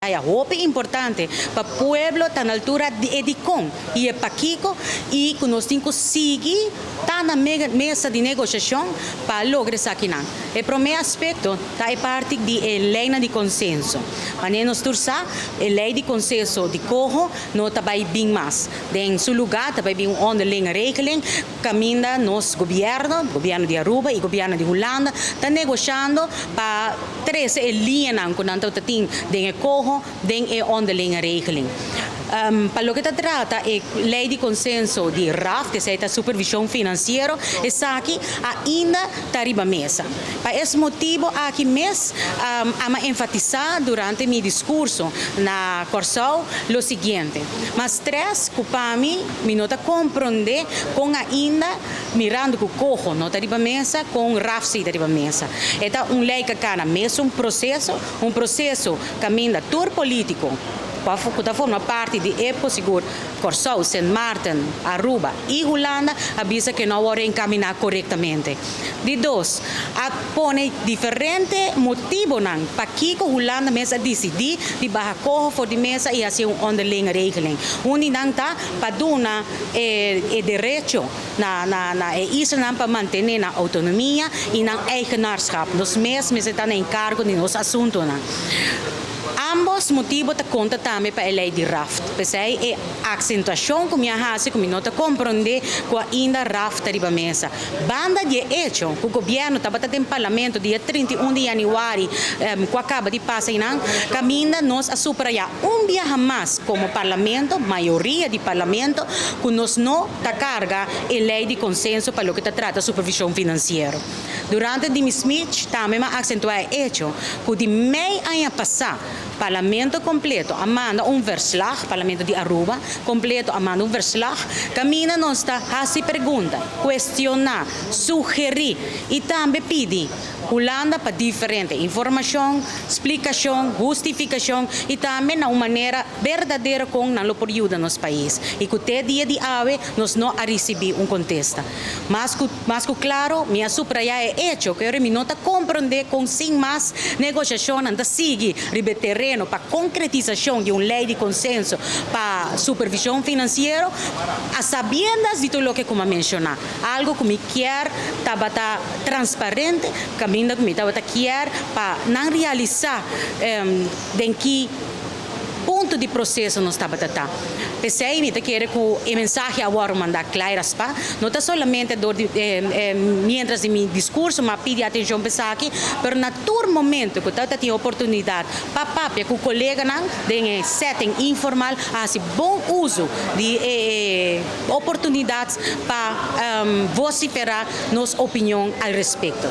haya hopi importante pa pueblo ta na altura di e dikon i e pakiko i ku nos tin ku sigui ta na mesa di negoshashon pa logra esakinan. E promé aspekto ta e parti di e leinan di konsenso. Manera nos tur sa, e lei di konsenso di Coho no ta bai bin mas. Den su lugá ta bai bin un onderlinge regeling kaminda nos gobièrnu, gobièrnu di Aruba i gobièrnu di Hulanda, ta negoshando pa trese e liñanan ku nan tabata tin den e Coho den e onderlinge regeling. Pa loke ta trata e lei di konsenso di RAft, esei ta supervishon finansiero, esaki ainda ta riba mesa. Pa es motibo aki mes a enfatisá durante mi diskurso na Kòrsou lo siguiente: Mas tres ku pa mi, mi no ta komprondé kon ainda, mirando ku Coho no ta riba mesa, kon RAft si ta riba mesa. E ta un lei ku a kana mesun proseso, un proseso kaminda tur polítiko ku ta forma parti di e sigur Kòrsou, Sint Maarten, Aruba i Hulanda a bisa ku no a wòrdu enkaminá korektamente. Di dos, a pone diferente motibonan pakiko Hulanda mes a disidí di baha Coho for di mesa i hasi un onderlinge regeling. Un di nan ta pa duna e derecho na e islanan pa mantené nan outonomia i nan eigenaarschap. Nos mes mester ta na enkargo di nos asuntunan. Ambos motibo ta konta tambe pa e lei di RAft. P'esei e aksentuashon ku mi a hasi ku mi no ta komprondé ku ainda RAft ta riba mesa. Banda di e echo ku gobièrnu tabata den parlamento dia 31 di yanüari ku a kaba di pasa einan, kaminda nos a subrayá un biaha mas komo parlamento, mayoria di parlamento, ku nos no ta karga e lei di konsenso pa loke ta trata supervishon finansiero. Durante di mi speech tambe mi a aksentuá e echo ku di mei aña pasá parlamento kompleto a manda un verslag, parlamento di Aruba kompleto a manda un verslag, kaminda nos ta hasi pregunta, kuestioná, sugerí i tambe pidi Hulanda pa diferente informashon, splikashon, hustifikashon i tambe na un manera berdadero kon nan lo por yuda nos pais. I ku te dia di awe nos no a risibí un kontesta. Mas ku klaro, mi a subrayá e echo ku mi no ta komprondé kon sin mas negoshashonnan ta sigui riba e tereno pa konkretisashon di un lei di konsenso pa supervishon finansiero, a sabiendas di tur loke ku mi a menshoná. Algu ku mi kier tabata transparente, kaminda ku mi tabata kier pa nan realisá den ki punto di proseso nos tabata ta. P'esei mi ta kere ku e mensahe a wòrdu mandá kla i raspá, no ta solamente dor di mientras di mi diskurso m'a pidi atenshon pa esaki, pero na tur momento ku tabata tin oportunidat pa papia ku koleganan den e setting informal, a hasi bon uso di e oportunidat pa vosiferá nos opinion al respekto.